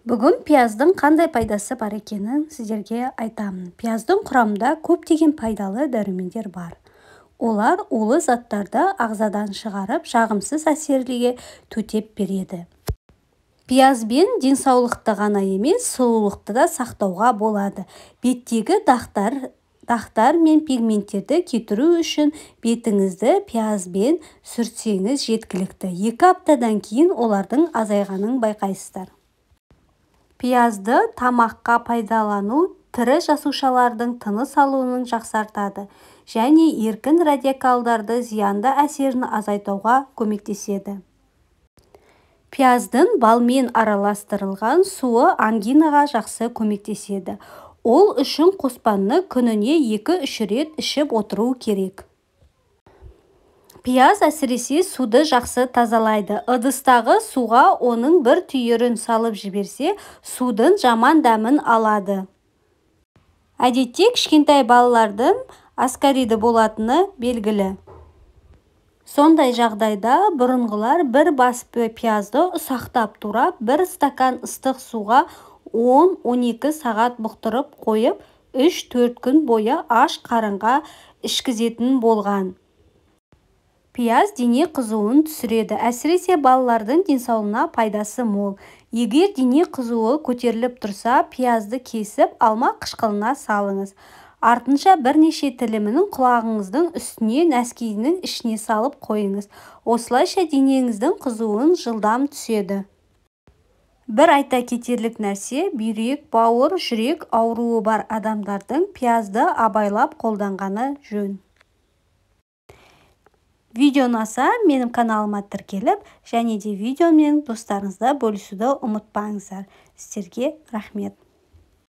Бүгін пияздың қандай пайдасы бар екенін сіздерге айтамын. Пияздың құрамында көптеген пайдалы дәрумендер бар. Олар улы заттарды ағзадан шығарып, жағымсыз әсерлерге төтеп береді. Пиязбен денсаулықты ғана емес, сұлулықты да сақтауға болады. Беттегі дақтар мен пигменттерді кетіру үшін бетіңізді пиязбен сүртсеңіз жеткілікті. 2 аптадан кейін олардың азайғанын байқайсыздар. Пиязды тамаққа пайдалану тірі жасушалардың тыныс алуын жақсартады және еркін радикалдарды зиянды әсерін азайтуға көмектеседі. Пияздың балмен араластырылған суы ангинаға жақсы көмектеседі. Ол үшін қоспаны күніне 2-3 рет ішіп отыру керек. Пияз әсіресе суды жақсы тазалайды. Ыдыстағы суға оның бір түйірін салып жіберсе, судың жаман дәмін алады. Әдетте кішкентай балалардың аскариді болатыны белгілі. Сондай жағдайда бұрынғылар бір бас пиязды ұсақтап турап, бір стакан ыстық суға 10-12 сағат бұқтырып қойып, 3-4 күн бойы аш қарынға ішкізетін болған. Пияз дене қызуын түсіреді. Әсіресе балалардың денсаулығына пайдасы мол. Егер дене қызуы көтеріліп тұрса, пиязды кесіп, алма қышқылына салыңыз. Артынша бірнеше тілімін құлағыңыздың үстіне нәскидің ішіне салып қойыңыз. Осылайша денеңіздің қызуын жылдам түседі. Бір айта кетерлік нәрсе, бүйрек, бауыр, жүрек ауруы бар адамдардың пиязды абайлап қолданғаны жөн. Видео ұнаса, менің каналыма тіркеліп, және де видеомен достарыңызда бөлісуді ұмытпаңыздар. Сіздерге рахмет.